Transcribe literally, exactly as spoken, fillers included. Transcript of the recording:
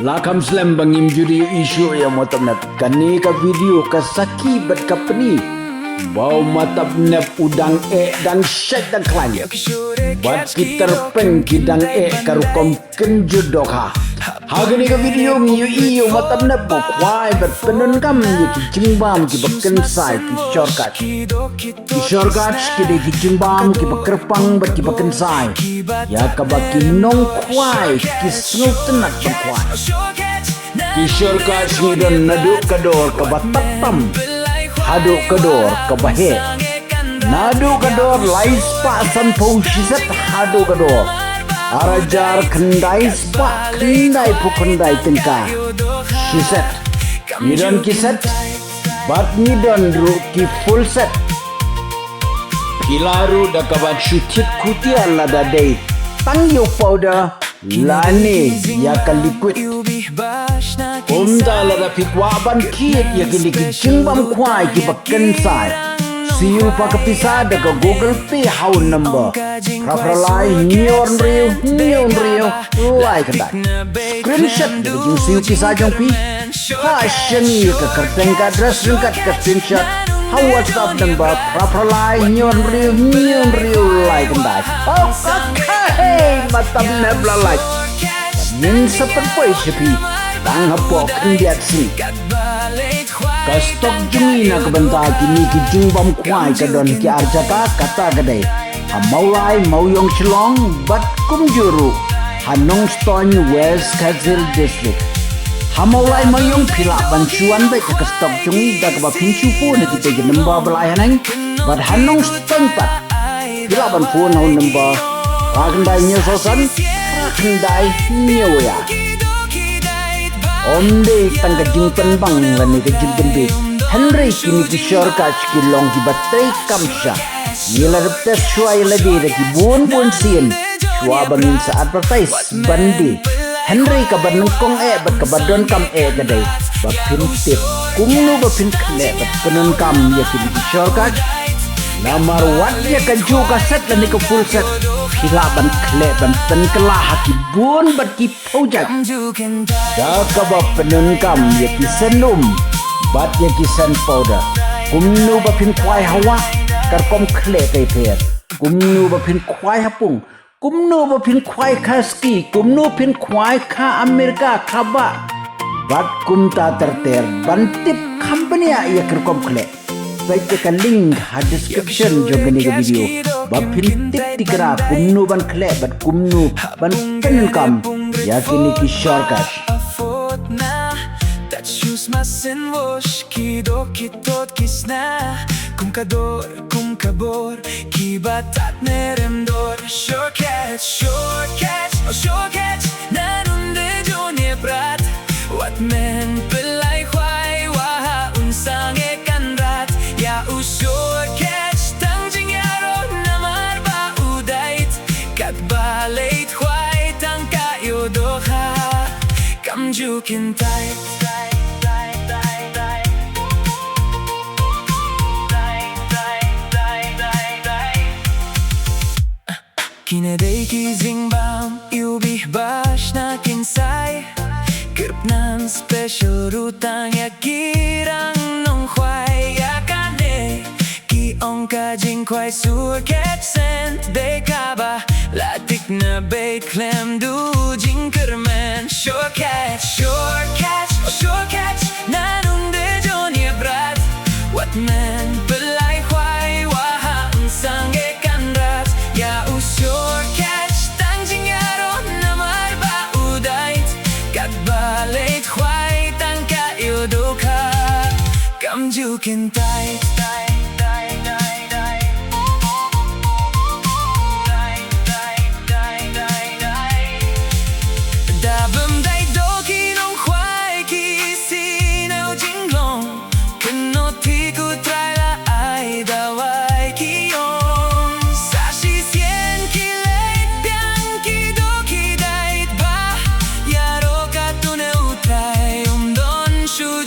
La kham slem ba ngim ju ïohi shuh ïa u Matap Nep. Kane ka video ka sakhi bad ka pyni ba u Matap Nep u dang eh, dang shait, dang khlaiñ. Bad ki tyrpeng ki dang eh ka rukom kynjut dohkha. Ha kane ka video ngi ïohi ïa u Matap Nep ba u khwai bad pyndonkam ïa ki jingbam kiba kynsai, ki shortcut. Ki shortcut ki dei ki jingbam kiba kyrpang bad kiba kynsai ïa kaba ki nongkhwai ki sngewtynnat ban khwai. Ki shortcut ngi don naduh ka dor kaba tam tam haduh ka dor kaba heh. Naduh ka dor lai spah sanphew shiset haduh ka dor ar hajar khyndai spah khyndaiphew khyndai tyngka shiset. Ngi don ki set bad ngi don ruh ki full set. Phi lah ruh da kaba shu thied khutia lada dei tang ïa u powder lane ïa ka liquid. Kumta lada phi kwah ban thied ïa kine ki jingbam khwai kiba kynsai, siew pat ka pisa da ka Google Pay ha u number phra phra lai hynñiew hynriew hynñiew hynriew lai khyndai. Screenshot da ka jingsiew pisa jong phi. Ha, shim ïa ka kyrteng, ka address ryngkat ka screenshot ha WhatsApp number phra phra lai hynñiew hynriew hynñiew hynriew lai khyndai. Oh, ka kha hei, Matap Nep la lait. Ngin sa pynpoi sha phi tang hapoh khyndiat sngi. Ka stock jong ngi na ka bynta kine ki jingbam khwai ka don ki ar jaka, kata ka dei ha Mawlai, Mawiong, Shillong bad kumjuh ruh ha Nongstoiñ, West Khasi Hills District. Ha Mawlai, Mawiong phi lah ban shu wan beit ha ka stock jong ngi da kaba phin shu phone ha kitei ki number ba la ai haneng. Bad ha Nongstoiñ pat phi lah ban phone ha u number phra khyndai hynñiew saw san phra khyndai hynñiew ïa. Ym dei tang ka jingpynbang lane ka jingpynbiej, hynrei kine ki shortcut ki long kiba treikam shisha. Ngi la dep test shuwa ïa lade da ki bun bun sien shuwa ba ngin sa advertise ban die. Hynrei kaba nyngkong eh bad kaba donkam eh ka dei ba phin tip kumno ba phin khleh bad pyndonkam ïa kine ki shortcut. Namar wat ïa kajuh ka set lane ka full set phi lah ban khleh ban pynkylla ha ki bun bad ki phew jait. Da kaba pyndonkam ïa ki sendum bad ïa ki send powder. Kumno ba phin khwai ha wah, ka rukom khleh ka ïapher. Kumno ba phin khwai ha pung, kumno ba phin khwai kha ski, kumno phin khwai kha America, kha bah, bad kumta ter ter. Ban tip kham bniah ïa ka rukom khleh, peit ïa ka link ha description jong kane ka video ba phin tip tikna kumno ban khleh bad kumno ban pyndonkam ïa kine ki shortcut. Tat shu sma sien wos ki doh ki tot ki sna kum ka dor kum ka bor kiba tat ne rem dor. Shortcut, shortcut, oh shortcut, na nunde jon ïa brat. Wat men pynlait khwai wah ha un sangeh kan rat ïa u shortcut tang jingïaroh namar ba u dait. Katba leit khwai tang ka ïoh dohkha kam ju kyntait. Kine dei ki jingbam ïa u bih ba shna kynsai. Kyrpnan special ruh tang ïa ki rang nongkhwai ïa kane. Ki ong ka jingkhwai shortcut scent dei kaba la thikna beit khlem duh jingkyrmen. Shortcut, shortcut, oh shortcut, na nunde jon ïa brat. Wat men pynlait khwai wah ha un sangeh kan rat ïa u shortcut tang jingïaroh namar ba u dait. Katba leit khwai tang ka ïoh dohkha kam ju kyntait.